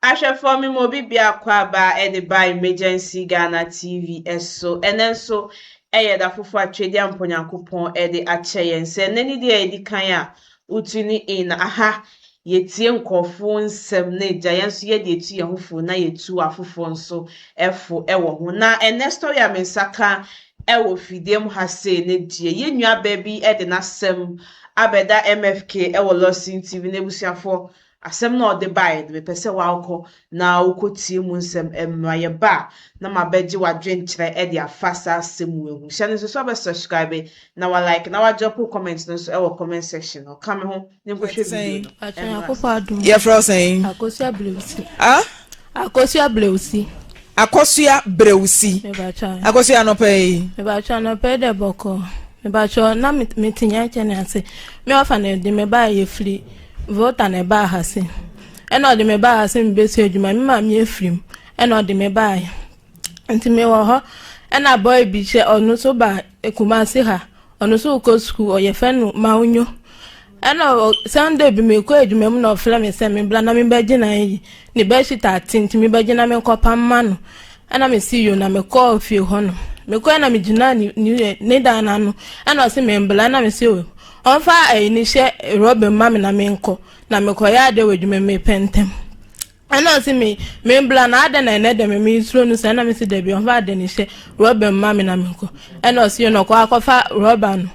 Ahwɛfoɔ me ma obi biako aba de ba Emergency Ghana TV so. Ɛnɛ nso ɛyɛ da foforɔ a Twedeampɔ Nyankopɔn de akyɛ yɛn. Sɛ ɛnɛ ne deɛ ɛdi kan a wotune in aha, yɛtie nkurɔfoɔ nsɛm na agya yɛn nso yɛde etu yɛn ho fo na yɛtu afoforɔ nso fo wɔ ho. Na ɛnɛ story a me nsa ka wɔ fidie mu ha sei ne deɛ, yɛn nua baa bi de n'asɛm abɛda MFK wɔ Lawson TV n'abusuafoɔ. Asɛm na ɔde baeɛ no, mepɛ sɛ wakɔ na wokɔtie mu nsɛm mmra. Yɛba a, na mabɛgye w'adwenkyerɛ de afa saa asɛm wei ho. Hyɛ no nso so abɛ subscribe na wa like na wa drop comment no nso ɛwɔ comment section. Ɔka me ho ne nkɔhwɛ video no. Yɛfrɛ wo sɛn? Akosua Brewusi. Ah? Akosua Brewusi. Akosua Brewusi. Akosua, anɔpɛ yi? Mebatwa, anɔpɛ yi dɛ bɔkɔ. Mebatwa, na mete nyankyɛ ne ase. Me ɔfa na ɛde me baa, yɛfiri Volta na ɛbaa ha se. Ɛna ɔde me baa ha se mebɛsua adwuma. Me maame afiri mu. Ɛna ɔde me baa. Nti mewɔ hɔ. Ɛna boy bi hyɛ, ɔno nso ba Kumasi ha. Ɔno nso kɔ sukuu, ɔyɛ fɛ no Maunyo. Ɛna Sunday bi mekɔ adwuma mu na ɔfrɛ me sɛ mebra na mebɛgye na yi ne bedsheet ate, nti mebɛgye na menkɔpam ma no. Ɛna mesi yo na mekɔɔ fie hɔ no. Mekɔɛ na megyina ne dan n'ano, ɛna ɔse membla, ɛna mesi o ɔmfa ɛyi ne hyɛ rɔba mu ma me na menkɔ na mekɔyɛ adeɛ wɔ adwuma mu, mepɛ ntɛm. Ɛna ɔse me membla na adɛ na ɛnɛ dɛ me mesuro no sɛ, ɛna mesi dabi, ɔmfa ade ne hyɛ rɔba mu ma me na menkɔ. Ɛna ɔse yo na ɔkɔ akɔfa rɔba no.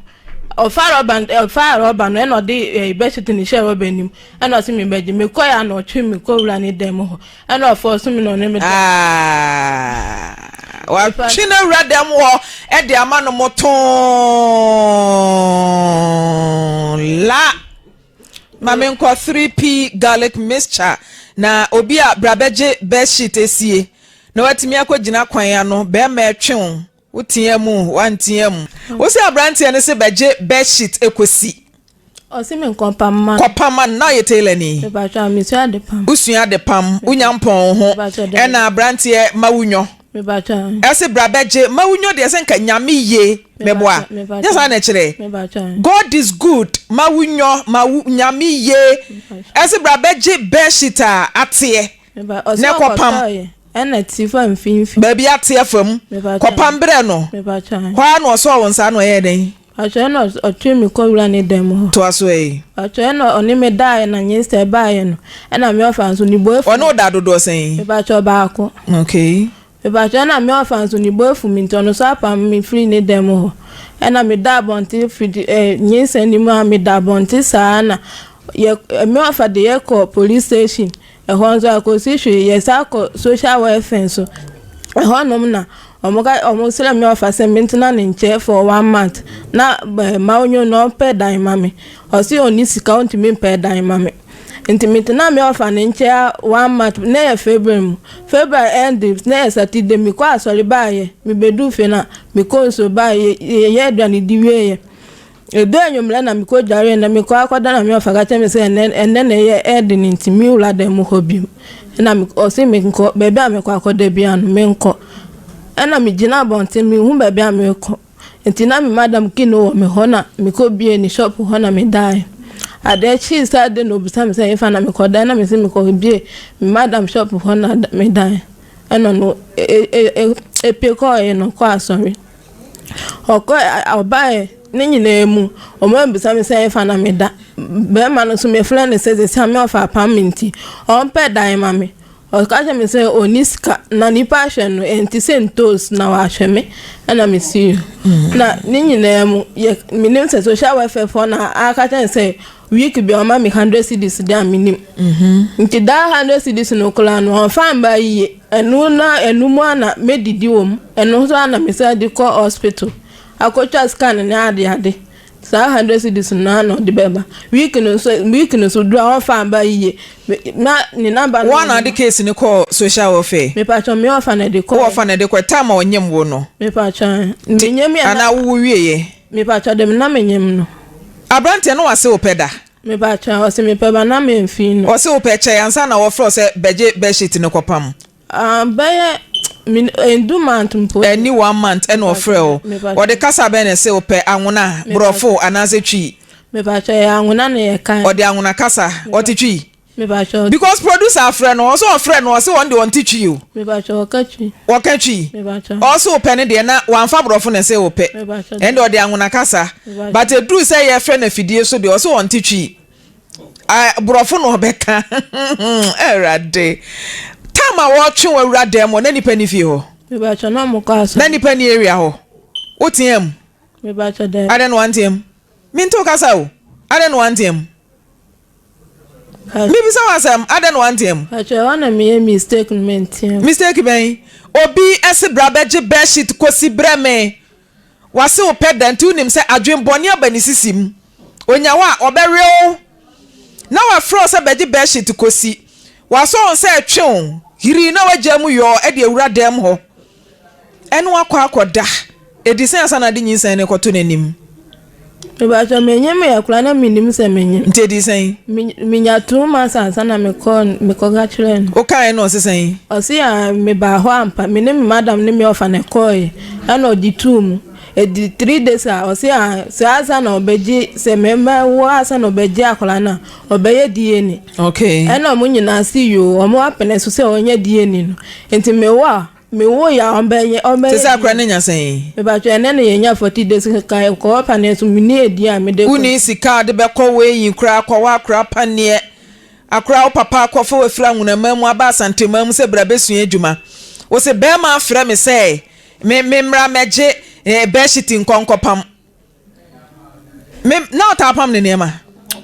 Ɔfa rɔba ɔfa rɔba no, ɛna ɔde bedsheet ne hyɛ rɔba anim, ɛna ɔse me bɛgye. Mekɔ yɛ ana ɔtwe me kɔ wura ne dan mu hɔ, ɛna ɔfɔ so me na ɔne me da. Ah, watwe no awura dɛm hɔ ɛde ama no motoo la. Ma menkɔ 3P Garlic Mixture na obi a brabɛgye bedsheet esie na watumi akɔgyina kwan ano, bɛrima ɛtwe wo, wotea mu, wantea mu. Wo sɛ aberanteɛ no sɛ bɛgye bedsheet ekosi. Ɔse me nkɔpam ma no. Kɔpam ma no. Na ɔyɛ tailor ni? Mebatwa, mesua ade pam. Wosua ade pam, wonya mpɔn ho. Ɛna aberanteɛ ma wonyɔ. Mebatwa. Ɛsɛ bra bɛgye ma wonyɔ deɛ, sɛ nka Nyame yie mɛboa. Nyɛ saa na ɛkyerɛ? Mebatwa. God is good. Ma wonyɔ ma wo Nyame yie. Ɛsɛ bra bɛgye bedsheet a ateɛ ɔse na kɔpam. Ɔkɔtɔɔyɛ ɛna ti fa mfimfini. Baabi ateɛ fam. Mebatwa. Kɔpam berɛ no. Mebatwa. Hɔ a na ɔsɔɔ wo nsa na ɔyɛɛ dɛn? Batwa, ɛna ɔtwe me kɔ wura ne dan mu hɔ. Toa so ɛ. Batwa, ɛna ɔne me daeɛ na nyinsɛn baeɛ no, ɛna me ɔfa nso ne bo afu. Ɔne wo da dodoɔ sɛn? Mebatwa, baako. Mebatwa, ɛna me ɔfa nso ne bo afu me, nti ɔno nso apam me firi ne dan mu hɔ. Ɛna meda abɔnten firi nyinsɛn no mu a, meda abɔnten saa na yɛ me ɔfa de yɛkɔ police station. Ɛhɔ nso akɔsi hwee. Yɛsan kɔ social welfare nso. Ɛhɔnom na wɔn ka wɔn srɛ me ɔfa sɛ mentena ne nkyɛn for one month na ma onyo na ɔmpɛ dan ma me. Ɔsi ɔnni sika, ɔntumi mpɛ dan ma me. Nti metena me ɔfa ne nkyɛn one month na ɛyɛ February mu. February end na ɛyɛ Saturday, mekɔ asɔre baayɛ, mebɛduu fie na mekɔ nsuo baayɛ, yɛyɛ aduane di wieɛ. Edu anwummerɛ na mekɔ dware na mekɔ akɔda na me ɔfa ka kyerɛ me sɛ ɛnɛ ɛnɛ na ɛyɛ ɛde ne nti me wura dan mu hɔ bio. Ɛna me ɔse menkɔ baabi a mekɔ akɔda biara no, menkɔ. Ɛna megyina abɔnten, menhu baabi a mekɔ. Nti na me madam key no wɔ me hɔ na mekɔ bie ne shop hɔ na medaeɛ. Adeɛ kyee Saturday na obisa me sɛ ɛhefa na mekɔdaeɛ, na mese mekɔ bie me madam shop hɔ na medaeɛ. Ɛna no epie kɔɔeɛ no kɔ asɔre. Ɔkɔe, ɔbae ne nyinaa mu, ɔma bisa me sɛ ɛfa na meda. Bɛrima no nso mefrɛ no sɛ sɛ me ɔfa apam me nti, ɔmpɛ dan ma me. Ɔka kyerɛ me sɛ ɔnni sika na nipa ahwɛ no ɛnte sɛ ntoos na wahwɛ me, ɛna mesi. Na ne nyinaa mu yɛ menim sɛ social welfare foɔ na aka kyerɛ me sɛ week bi ɔma me 100 cedis de a menim. Nti daa 100 cedis no koraa no, ɔmfa mba yie. Ɛno na ɛno mu a na mɛdidi wɔ mu. Ɛno nso a na mesan de kɔ hospital akɔtwa scan ne ade ade. Saa 100 cedis no na ɔde bɛba. Week no nso duru a, ɔmfa mba yie. Na ne number no. Wɔn na ade case no kɔɔ social welfare? Mepatwa, me ɔfa na de kɔɔ. Wɔfa na de kɔ time a ɔnyem wo no? Mepatwa, menyem yɛ. Anaa wowo wieɛ? Mepatwa, dɛm na menyem no. Aberanteɛ no wase wo pɛ da? Mepatwa, ɔse mepɛ ba na memfi no. Ɔse wo pɛ kyɛe ansa na wɔfrɛ wo sɛ bɛgye bedsheet no kɔpam? Ah, bɛyɛ ndu month mpo. Ɛni one month ɛna ɔfrɛ wo? Ɔde kasa bɛn na ɛsɛ wo pɛ, Anwona, Borɔfo anaasɛ Twi? Mepatwa, ɛyɛ Anwona na yɛ kan. Ɔde Anwona kasa. Ɔte Twi? Mepakyɛw. Because producer afrɛ no, ɔsɛ ɔfrɛ no, ɔse wɔn deɛ ɔnte twi o. Mepakyɛw, ɔka twi. Ɔka twi. Mepakyɛw. Ɔse wopɛ no deɛ na wamfa borɔfo na ɛsɛ wopɛ. Mepakyɛw. Ɛnde ɔde anwona kasa. Mepakyɛw. But ɛduru sɛ yɛfrɛ no afidie so deɛ ɔse ɔnte twi. Ah, borɔfo na ɔbɛka. Awurade. Time a wɔtwe wɔ awura dan mu na nipa ni fie hɔ. Mepakyɛw, na ɔmo kɔ asɔre. Na nipa ni area hɔ. Woteɛ mu. Mepakyɛw, daabi. Adɛn na wanteɛ mu? Mente wo kasa o. Adɛn na wanteɛ mu? Mebisa wo asɛm, adɛn na wanteɛ mu? Pakyɛ, ɛhɔ na meyɛ mistake no menteɛ mu. Mistake bɛn? Obi se bra bɛgye bedsheet kɔsi brɛ me. Wase wo pɛ da nti wonim sɛ adwen bɔne aba ne sisi mu. Onya wo a, ɔbɛwe wo. Na wafrɛ wo sɛ bɛgye bedsheet kɔsi. Wasɔ wo nsa ɛtwe wo hirii na wagyaa mu yɔɔ de awura dɛm hɔ. Ɛne wo akɔ akɔda. Ɛdi sɛn ansa na ade nyinsɛn no rekɔto n'anim? Mepakyɛ menyem yɛ koraa na menim sɛ menyem. Nti ɛdi sɛn? Menya 2 months ansa na mekɔ mekɔka kyerɛɛ no. Wokaeɛ no ɔse sɛn? Ɔse a mebaa hɔ ampa, me ne me madam ne me ɔfa na ɛkɔɔeɛ, ɛna ɔgye too mu. Ɛdi 3 days a ɔse a sɛ ansa na ɔbɛgye sɛ mɛma wo ansa na ɔbɛgye akwadaa no a ɔbɛyɛ DNA. Ɛna ɔmo nyinaa se yoo, ɔmo apene so sɛ ɔnyɛ DNA no. Nti mewɔ a mewo yɛ a ɔbɛyɛ ɔbɛyɛ. Te sɛ akora no nya sɛn? Mepakyɛ, ɛnɛ na yɛnya 40 days ka kɔɔ paneɛ so menni edi a mede kɔ. Wonni sika a de bɛkɔ wei koraa kɔwɔ akora paneɛ. Akora wo papa akɔfa wafiri Anwonama mu aba Asanteman mu sɛ bra bɛsua adwuma. Wo se bɛrima afrɛ me sɛ me me mmra mɛgye eh, bedsheet nkɔ nkɔpam. Me na ɔtaa pam ne nneɛma.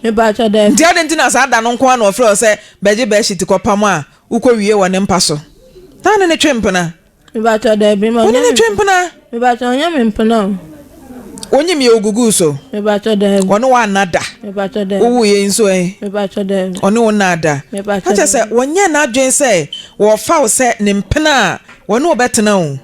Mepakyɛ, dɛ. Nti adɛn nti na saa da no nko ara na ɔfrɛ wo sɛ bɛgye bedsheet kɔpam a wokɔ wie wɔ ne mpa so? Na ne ne twe mpena. Mepakyɛ, dɛbi ma. Wo ne ne twe mpena. Mepakyɛ, ɔnyɛ me mpena o. Wonyim yɛ ogugu so. Mepakyɛ, dɛbi. Ɔne wo anna da. Mepakyɛ, dɛbi. Wowu yɛ nso ɛ. Mepakyɛ, dɛbi. Ɔne wo nna da. Mepakyɛ, Akyɛ sɛ wɔnyɛ n'adwene sɛ wɔfa wo sɛ ne mpena a wɔne wo bɛtena o.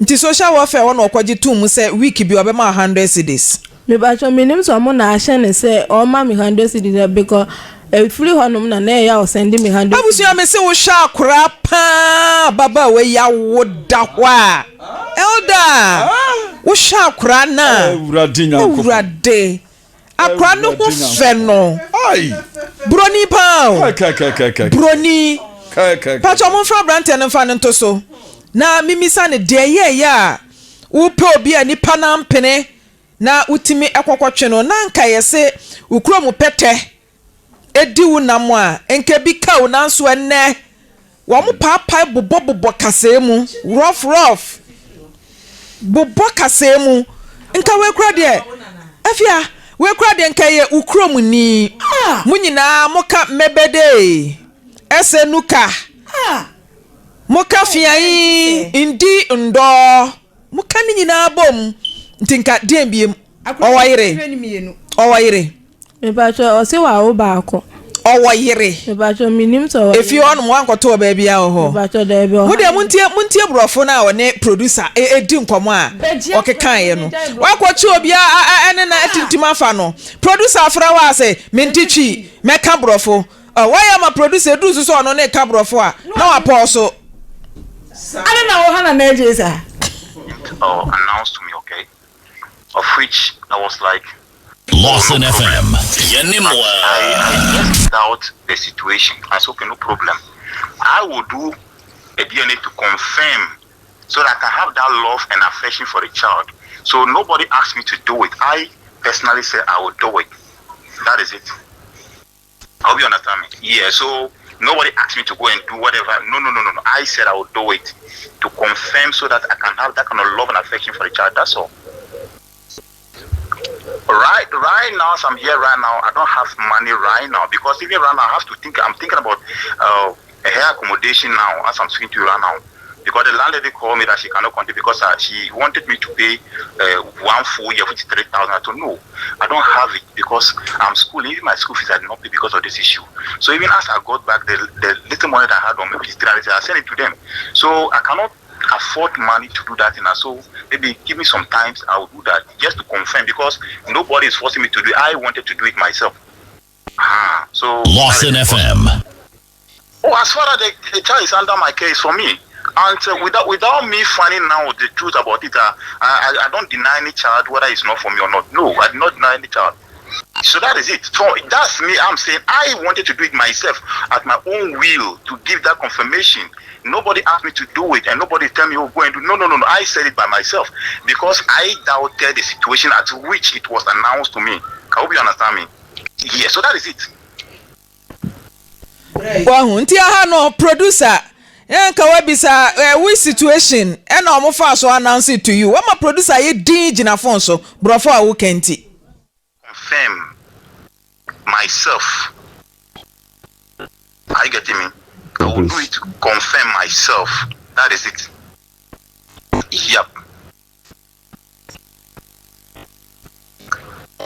Nti social welfare hɔ na ɔkɔgye tom mu sɛ week bi ɔbɛma wo 100 cedis. Mepakyɛ, menim sɛ ɔmo na ahyɛ ne sɛ ɔma me 100 cedis because efiri hɔnom na ɛyɛ a ɔsend me 100. Abusua, me se wohwɛ akora paa, ababaawa yi awo da hɔ a, elder, wohwɛ akora no a, Awurade Nyankopɔn. Awurade, akora no ho Awurade fɛ no. Ai. Broni paa o. Kai kai kai kai kai. Broni. Kai kai kai. Patro, momfra aberanteɛ no mfa no nto so na mimisa no deɛ ɛyɛɛyɛ a wopɛ obi a nipa no ampene na wotumi ɛkɔkɔtwe no, na anka yɛse wo kurom pɛtɛ edi wo nam a nka bi ka wo, nanso ɛnnɛ wɔn paapae bobɔbobɔ kasɛɛ mu rough rough bobɔ kasɛɛ mu. Nka wei kura deɛ, afia wei kura deɛ, nka yɛ wo kurom ni, mo nyinaa moka mmɛbɛdee ɛsɛ nuka moka fiayi ndi ndɔɔ moka ne nyinaa bom, nti nka deɛn biem? Ɔwɔ yere? Ɔwɔ yere? Mepakyɛ, ɔse wawo baako. Ɔwɔ yere? Mepakyɛ, menim sɛ ɔwɔ. Efie hɔnom wankɔto wɔ baabi a wɔ hɔ? Mepakyɛ, daabi, ɔha. Mo deɛ montie, montie borɔfo no a ɔne producer edi nkɔmɔ a ɔkekaeɛ no. Wakɔkye obi a ɛne na atintim afa no. Producer afrɛ hɔ a sɛ mente twi, mɛka borɔfo. Wayɛ ama producer eduru so sɛ ɔno ne ka borɔfo a na wapɔw so. Adɛn na wo ha na na agye saa? Announced to me, okay, of which I was like, Lawson oh, no FM. problem. But I just doubt the situation. I said, okay, no problem. I will do a DNA to confirm so that I can have that love and affection for the child. So nobody asked me to do it. I personally said I will do it. That is it. I hope you understand me. Yeah, so nobody asked me to go and do whatever. No, no, no, no, no. I said I will do it to confirm so that I can have that kind of love and affection for the child. That's all. Right now, as I'm here right now, I don't have money right now because even right now, I have to think. I'm thinking about a hair accommodation now as I'm speaking to you right now. Because the landlady called me that she cannot continue because she wanted me to pay one full year, which is 3,000. I told no, I don't have it because I'm schooling. Even my school fees I did not pay because of this issue. So even as I got back, the little money that I had on me, which is 300, I sent it to them. So I cannot afford money to do that. And so maybe give me some time, I will do that just to confirm because nobody is forcing me to do it. I wanted to do it myself. Ah, so Lawson FM. Oh, as far as the child is under my care, it's for me. And without me finding out the truth about it, I don't deny any child whether it's not for me or not. No, I do not deny any child. So that is it. So that's me. I'm saying I wanted to do it myself at my own will to give that confirmation. Nobody asked me to do it, and nobody tell me, "Oh, go and do." No, no, no, no. I said it by myself because I doubted the situation at which it was announced to me. I hope you understand me. Yeah. So that is it. Wahu nti aha no producer eh, nka wabisa eh, which situation ɛna ɔmo fa so announce it to you wama producer yɛ din gyina phone so borɔfo a woka nti. Confirm myself. Are you getting me? I will do it to confirm myself. That is it. Yep.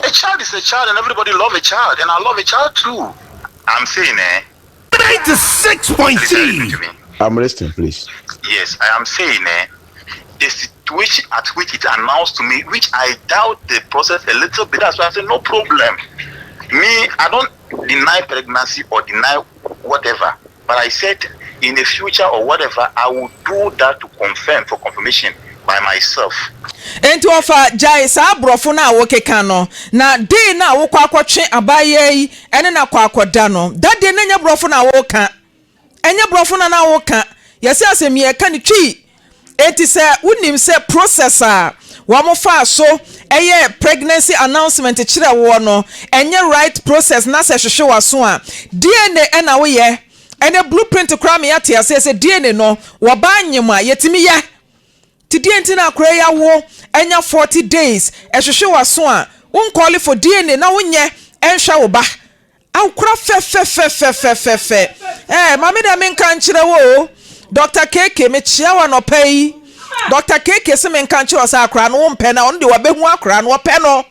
A child is a child, and everybody love a child, and I love a child too. I'm saying, eh? 96.3. I'm listening, please. Yes, I am saying, eh? The situation at which it announced to me, which I doubt the process a little bit. That's why I say no problem. Me, I don't deny pregnancy or deny whatever, but I said in the future or whatever, I will do that to confirm for confirmation by myself. Enti wɔfa gyae saa aborɔfo no a wokeka no, na day no a wokɔ akɔtwe abaayewa yi ne no akɔ akɔda no, that day no ɛnyɛ borɔfo na woka, ɛnyɛ borɔfo na na woka, yɛse asɛm yi yɛka no twi, enti sɛ wonim sɛ process a wɔn faa so ɛyɛ pregnancy announcement kyerɛ woɔ no ɛnyɛ right process na sɛ ɛhwehwe w'aso a, DNA ɛna woyɛ, ɛnɛ blueprint koraa ma yɛate aseɛ sɛ DNA no wɔbaa nyem a yɛtumi yɛ. Nti deɛn nti na akora yi awo anya 40 days ɛhwehwe w'aso a wo nkɔɔle for DNA na wo nyɛ ɛnhwɛ wo ba akora fɛfɛfɛfɛfɛfɛ ɛɛ maame deɛ menka nkyerɛ wo o Dr. KK mekyea wo anɔpa yi Dr. KK se menka nkyerɛ wo sɛ akora no wo mpɛ no a ɔno deɛ wabɛhu akora no ɔpɛ no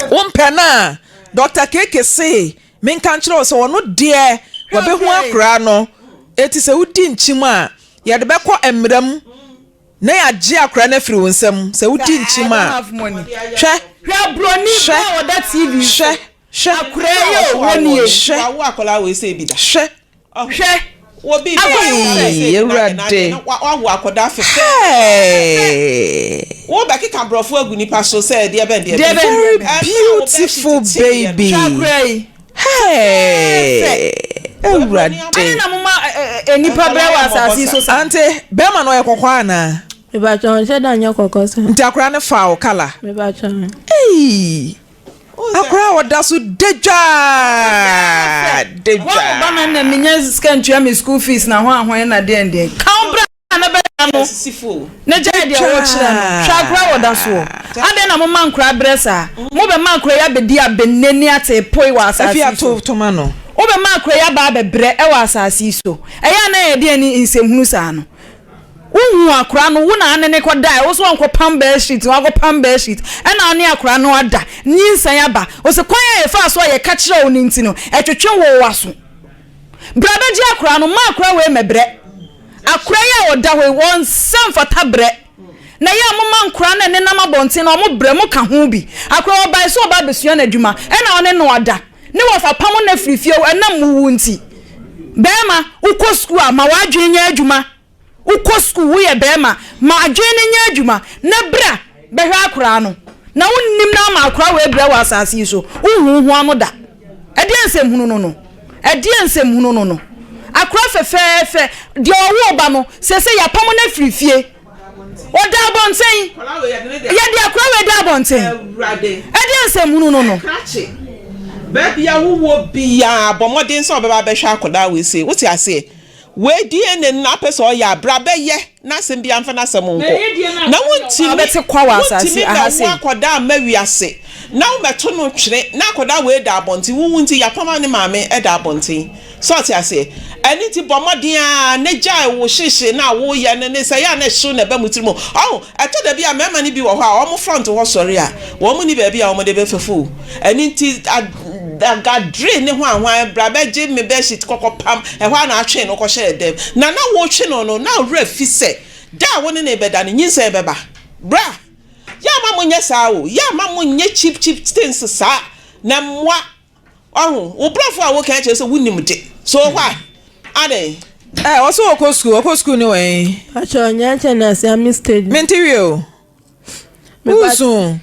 wo mpɛ no a Dr. KK se menka nkyerɛ wo sɛ ɔno deɛ wabɛhu akora no eti sɛ wodi nkyim a Yɛde bɛkɔ mmara mu na yɛagye akwadaa no afiri wo nsam sɛ wodi nkyim a. Hwɛ! Hwɛ broni Hwɛ! ba a ɔda TV so. Hwɛ! Hwɛ! Akwadaa yi a ɔwɔ nie. Hwɛ! Wawo akwadaa wei sɛ ebi da. Hwɛ! Hwɛ! Obi Hey, Awurade. Wawo akwadaa fɛfɛɛfɛ. Hey! Wo bɛkeka borɔfo agu nipa so sɛ deɛ bɛn deɛ Deɛ bɛn. bɛn Very deɛ bɛn. beautiful baby. Hwɛ akwadaa yi. Hey! Awurade. Adɛn na moma nnipa brɛ wɔ asase yi so saa? Ante, bɛrima no ɔyɛ kɔkɔɔ anaa? Mepakyɛ ɔnhyɛ da nyɛ kɔkɔɔ saa. Nti akwadaa no faa wo kala? Mepakyɛ. Ei! Akwadaa a ɔda so da dwaa, da dwaa. Wɔn ba na na menya sika ntua me school fees na ho ahoɛ na deɛn deɛn. Ka wo bra na bɛda no na gyae deɛ wokyerɛ no. Hwɛ akora a wɔda soɔ. Adɛn na moma nkora brɛ saa? Mobɛma akora yi abɛdi abɛnne ne ateepoe wɔ asase yi so. Wobɛma akora yi aba abɛbrɛ wɔ asase yi so. Ɛyɛ a na ɛyɛ deɛn ne nsɛmhunu saa no? Wohuu akora no, wo na ane ne kɔdae, wo so wankɔpam bedsheet, wankɔpam bedsheet, ɛna wo ne akora no ada, nyinsɛn aba. Wo se kwan a yɛfaa so a yɛka kyerɛɛ wo no nti no, ɛtwetwe wo w'aso. Bra bɛgye akora no, mma akora wei mmɛbrɛ. Akora yi a ɔda hɔ yi, ɔnsɛ mfata brɛ. Na ɛyɛ a momma nkora no a ɛnenam abɔnten no, wɔbrɛ, moka ho bi. Akora yi, ɔbae sɛ ɔba abɛsua n'adwuma, ɛna ɔne no ada. Ne wɔfa pamo no afiri fie ɛnam mo wu nti. Barima, wokɔ sukuu a, ma w'adwene nyɛ adwuma. Wokɔ sukuu, woyɛ barima, ma adwene no nyɛ adwuma na bra bɛhwɛ akoraa no. Na wonnim na ama akoraa wei abrɛ wɔ asase yi so, wonhu wo ho ano da. Ɛdeɛn nsɛmhunu no no? Ɛdeɛn nsɛmhunu no no? Akoraa fɛfɛɛfɛ, deɛ ɔwoo ba no, seesei yɛapamo no afiri fie. Ɔda abɔnten. Yɛde akoraa wei da abɔnten. Ɛdeɛn nsɛmhunu no no? Krakye, baabi a wowɔ biara, bɔ mmɔden sɛ wobɛba abɛhwɛ akwadaa wei sei. Wote aseɛ? Wei DNA no na apɛ sɛ ɔyɛ a, bra bɛyɛ na asɛm biara mfa n'asɛm nkɔ. Na wontumi, wontumi mmɛwo akwadaa mma wiase na wommɛto no twene na akwadaa wei da abɔnten. Wo wu nti, yɛapam ne maame da abɔnten. So ɔte aseɛ? Ɛno nti bɔ mmɔden ara na gyae wo hyehye no a woyɛ no ne sɛ ɛyɛ a na ɛhyew na ɛba mo tirim o. Ɔho, ɛtɔ da bi a mmarima no bi wɔ hɔ a wɔn front hɔ sɔre a, wɔn nni baabi a wɔde bɛfefa o. Ɛno nti agadre ne hwan hwan bra bɛgye me bedsheet kɔkɔ pam, ɛhɔ ara na atwe no kɔhyɛɛ dɛm. Na na wotwe no no, na wo werɛ fi sɛ da a wo ne no rebɛda no, nyinsɛn bɛba. Bra! Yɛ a ma monyɛ saa o, yɛ a ma monyɛ cheap cheap things saa na mmoa. Wahu? Wo brɔfo a woka kyerɛ sɛ wonim de. So why? Adɛn? Ɛ ɔsɛ ɔkɔ sukuu, ɔkɔ sukuu ne wɛn? Pakyɛ ɔnyɛ nkyɛn na Siami Stadium. Mente wie o. Wusu.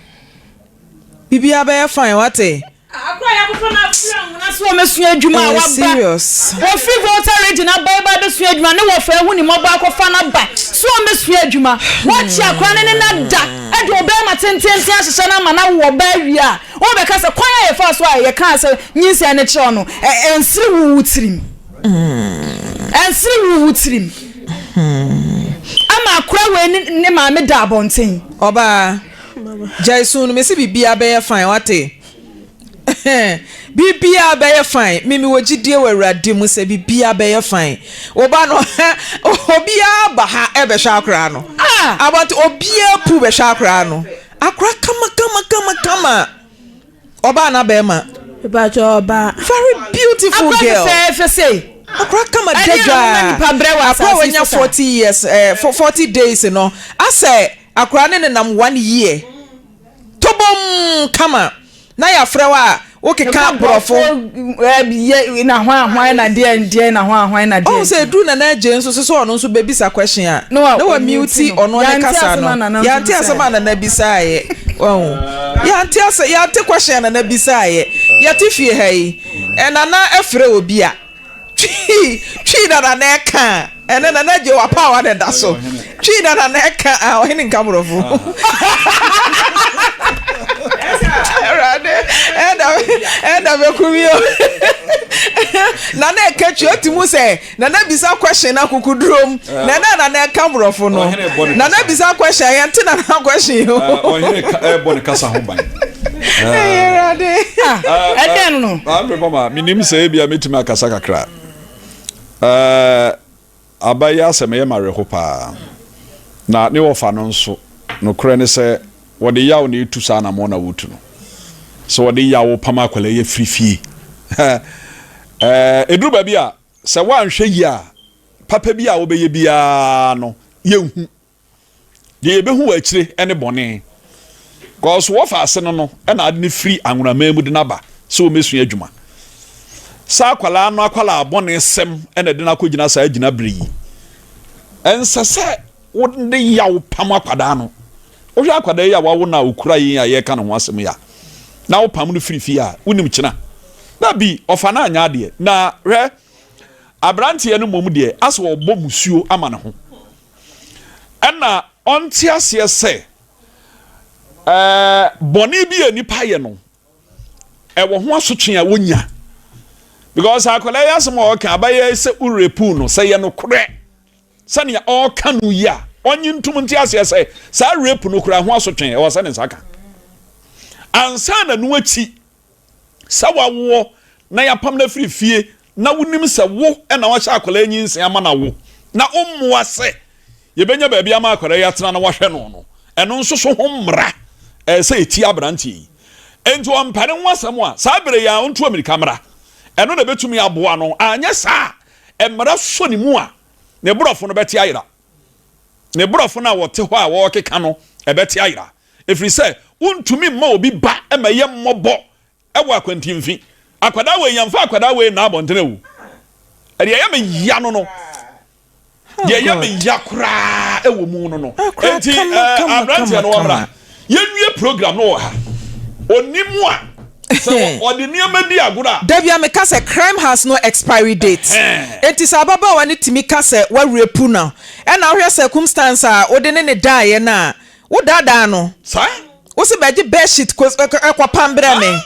Biribiara bɛyɛ fine wate. Akora a yɛakɔfa no afiri Anwona so ɔmɛsua adwuma a Ɛyɛ waba serious. wɔfiri Volta region aba ɛba abɛsua adwuma ne wɔfa ahu ne mmɔbɔ akɔfa no aba so ɔmɛsua adwuma wɔakye akora no ne no ada ɛde ɔbɛrima tententen ahyehyɛ no ama no awo ɔba awie a wɔbɛka sɛ kwan a yɛfaa so a yɛkaa sɛ nyinsɛn no kyerɛw no ɛnsere wo wo tirim ɛnsere wo wo tirim ama akora wei ne maame da abɔnten. Ɔbaa. Gyae su no mese biribiara bɛyɛ fine wate biribiara bɛyɛ fine me mewɔ gyidie wɔ awurade mu sɛ biribiara bɛyɛ fine wo ba no obiara ba ha ɛbɛhwɛ akoraa no abɔnte obiara pu bɛhwɛ akoraa no akoraa kama kama kama kama ɔbaa na bɛrima Mepakyɛ ɔbaa. Very beautiful girl. Akora fɛfɛɛfɛ sei. Akora kama dadwa. Akora wanya 40 years eh, 40 days no. Asɛ Akwadaa no nenam one year tobom kama na yɛafrɛ wo a wokeka borɔfo. Yɛ na hwan hwan na deɛ deɛ na hwan hwan na deɛ. Ɔhu sɛ ɛduru Nana Adjei nso so sɛ ɔno nso bɛbisa question a na wa mute ɔno ne kasa no. Yɛante asɛm a Nana bisaeɛ. Wahu? Yɛante asɛ yɛante question a Nana bisaeɛ. Yɛte fie ha yi, Nana frɛ obi a. Twi twi na na na ɛka a ɛnɛ na na gye wapaawa na ɛda so twi na na na ɛka a ɔhene nka borɔfo awurade ɛda ɛda bɛku mi o na na ɛka twi ɔte mu sɛ na na bisa question na kukudurom na na na na ɛka borɔfo no na na bisa question yɛn te na na question yi o ɔhene ɛbɔ ne kasa ho ban. Awurade. Ɛdɛn no. Maame mama menim sɛ ebia mɛtumi akasa kakra. Ɛɛ aba yi asɛm ɛyɛ m'awerɛho paa. Na ne wɔfa no nso nokorɛ ne sɛ wɔde yaw na ɛtu saa anamɔn na wɔtu no. Sɛ wɔde yaw pam akwadaa yi afiri fie. Ɛɛ ɛduru baabi a sɛ woanhwɛ yie a papa bi a wobɛyɛ biara no yɛnhu. Deɛ yɛbɛhu wɔ akyire ne bɔne. Cause wɔfa ase no no na ade no firi anwonaman mu de no aba sɛ wɔmmɛsua adwuma. Saa akwadaa no akwadaa bɔne sɛm na ɛde no akɔgyina saa gyina berɛ yi. Ɛnsɛ sɛ wode yaw pam akwadaa no. Wohwɛ akwadaa yi a wawo no a ɔkura yi a yɛreka ne ho asɛm yi a, na wopam no firi fie a, wonim kyena. Dabi, ɔfa no anyɛ adeɛ. Na hwɛ, aberanteɛ no mmom deɛ, asɛ ɔbɔ musuo ama ne ho. Ɛna ɔnte aseɛ sɛ ɛɛ bɔne bi a nipa yɛ no ɛwɔ ho asotwe a wonya because akwadaa yi asɛm a ɔka abayɛ sɛ urepu no sɛ yɛ nokorɛ sɛnea ɔreka no yi a ɔnye ntum nte aseɛ sɛ saa rape no kura ho asotwe ɛwɔ sɛ ne nsa ka ansa na no akyi Sɛ wawoɔ na yɛapam no afiri fie na wonim sɛ wo na wahyɛ akwadaa yi nyinsɛn ama no awo na wommoa sɛ yɛbɛnya baabi ama akwadaa yi atena na wahwɛ no no, ɛno nso so ho mmara ɛyɛ sɛ ɛtia aberanteɛ yi. Enti ɔmpɛ ne ho asɛm a, saa berɛ yi ara ɔntu ammirika mmra. Ɛno na ɛbɛtumi aboa no, anyɛ saa a mmara sɔ ne mu a, ne borɔfo no bɛte ayera. Ne borɔfo no a wɔte hɔ a wɔrekeka no, ɛbɛte ayera. Ɛfiri sɛ wontumi mma obi ba ma ɛyɛ mmɔbɔ wɔ akwantimfi. Akwadaa wei, yɛmfa akwadaa wei nna abɔntene o. Ɛdeɛ ɛyɛ me ya no no, deɛ ɛyɛ me ya koraa wɔ mu no no. Enti aberanteɛ no wɔmmra. Yɛnwie program no wɔ ha. Ɔnim a sɛ ɔde nneɛma di agorɔ a. Da bi a meka sɛ crime has no expiry date. Enti sɛ ababaawa no tumi ka sɛ woarepu no ɛna wohwɛ circumstance a wode ne no daeɛ no a, Wo daadaa no. Saa. Wo se bɛgye bedsheet kɔ kɔ pam brɛ me.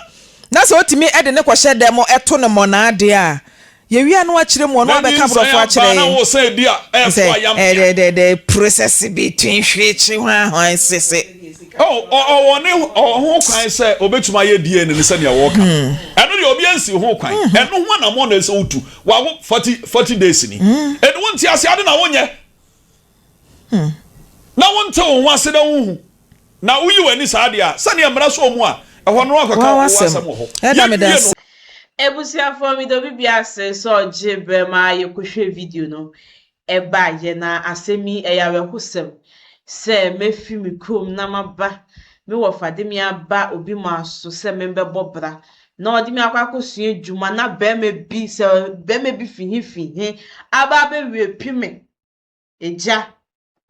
Na sɛ otumi de ne kɔhyɛ dɛm to no mmɔnaa deɛ a, yɛwie a na wakyerɛ mu ɔno abɛka borɔfo akyerɛ yɛn. Sɛ ɛdɛ the process between hwekye hwan hwan sese. Oh, ɔwɔ ne ɔwɔ ho kwan sɛ obetumi ayɛ DNA ne sɛnea wɔka. Ɛno deɛ obi ansi ho kwan. Ɛno ho anammɔn na ɛsɛ wotu. Wawo 40 40 days ni. Ɛno wonte ase ade na wonyɛ. Na wonte wo ho ase na wonhu, na woyi w'ani saa deɛ a, sɛdeɛ mmara sɔ mu a, ɛhɔ no woakɔka wo asɛm wɔ hɔ. Yɛnwie no. Abusuafoɔ meda obi biara ase sɛ ɔgye berɛ ma yɛkɔhwɛ video no ɛba yɛ na asɛm yi ɛyɛ awerɛhosɛm sɛ mɛfiri me kurom na maba me wɔfa de me aba obi man so sɛ membɛbɔ bra na ɔde me akɔ akɔsua adwuma na bɛrima bi sɛ bɛrima bi fi he fi he aba abɛwepi me Agya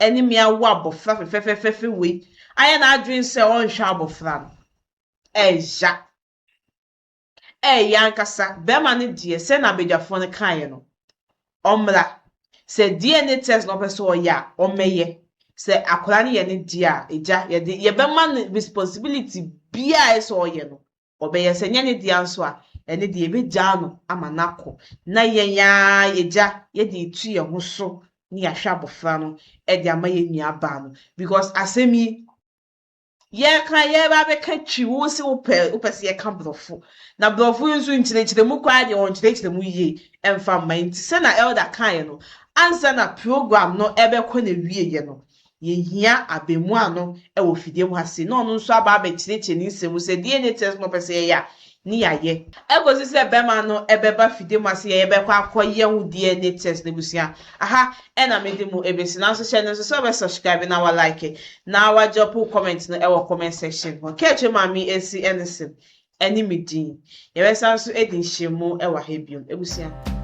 ne me awo abɔfra fɛfɛfɛfɛ wei ayɛ n'adwene sɛ ɔnhwɛ abɔfra no. Ɛya. Ɛyɛ ankasa. Bɛrima no deɛ, sɛ na abadwafoɔ no kaeɛ no, ɔmmra. Sɛ DNA test na ɔpɛ sɛ ɔyɛ a, ɔmmɛyɛ. Sɛ akwadaa no yɛ ne deɛ a, agya, yɛde yɛbɛma no responsibility biara a ɛsɛ sɛ ɔyɛ no, ɔbɛyɛ. Sɛ ɛnyɛ ne dea nso a, ɛno deɛ yɛbɛgyaa no ama no akɔ. Na yɛn ara yɛgya, yɛde retu yɛn ho so na yɛahwɛ abɔfra no de ama yɛn nuabaa no. Because asɛm yi, yɛreka yɛreba abɛka twi, wo se wopɛ wopɛ sɛ yɛka borɔfo. Na borɔfo yi nso nkyerɛkyerɛmu koraa deɛ wɔnkyerɛkyerɛ mu yie ɛmfa mma. Nti sɛna elder kaeɛ no, ansa na program no ɛbɛkɔ n'awieeɛ no, yɛhia abɛmua no wɔ fidie mu ha sei na ɔno nso aba abɛkyerɛkyerɛ ne nsɛm mu sɛ DNA test no ɔpɛ sɛ yɛyɛ a ne yɛayɛ. Ɛkɔsi sɛ bɛrima no ɛbɛba fidie mu ase yɛ yɛbɛkɔ akɔyɛ ho DNA test no abusua. Aha ɛna mede mu ɛbɛsi nanso hyɛ no nso sɛ wobɛ subscribe na wa like na wa drop comment no ɛwɔ comment section hɔ. Kɛkyɛ maame esi ɛne se ɛne me din. Yɛbɛsan nso adi nhyiamu ɛwɔ ha biom abusua.